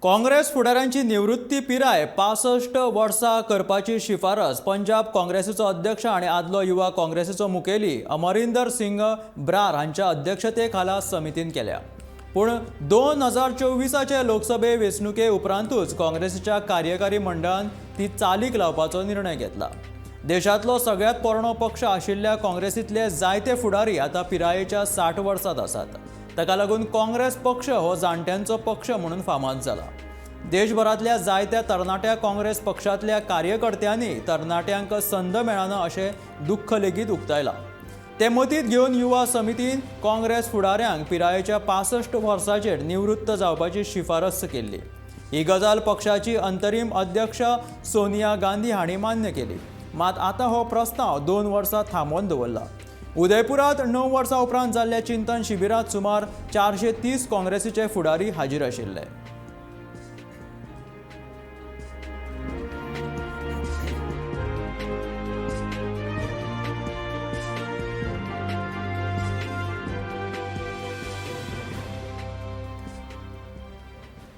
काँग्रेस फुडाऱ्यांची निवृत्ती पिराय 65 वर्सां करपाची शिफारस पंजाब काँग्रेसीचो अध्यक्ष आनी आदलो युवा काँग्रेसीचो मुखेली अमरिंदर सिंग ब्रार हांच्या अध्यक्षते खाला समितीन केल्या. पूण 2024चे लोकसभे वेंचणुके उपरांतूच काँग्रेसीच्या कार्यकारी मंडळान ती चालीक लावपाचो निर्णय घेतला. देशांतलो सगळ्यांत पोरणो पक्ष आशिल्ल्या काँग्रेसींतले जायते फुडारी आतां पिरायेच्या 60 वर्सांत आसात. ताका लागून काँग्रेस पक्ष हो जाणट्यांचो पक्ष म्हणून फामाद जाला. देशभरांतल्या जायत्या तरणाट्या काँग्रेस पक्षांतल्या कार्यकर्त्यांनी तरणाट्यांक संद मेळना अशें दुख्ख लेगीत उक्तायलां. ते मतींत घेवन युवा समितीन काँग्रेस फुडाऱ्यांक पिरायेच्या 65 वर्सांचेर निवृत्त जावपाची शिफारस केल्ली. ही गजाल पक्षाची अंतरीम अध्यक्ष सोनिया गांधी हांणी मान्य केली. मात आतां हो प्रस्ताव 2 वर्सां थांबोवन दवरला. उदयपुरात 9 वर्सां उपरांत जाल्ल्या चिंतन शिबिरांत सुमार 430 काँग्रेसीचे फुडारी हाजीर आशिल्ले.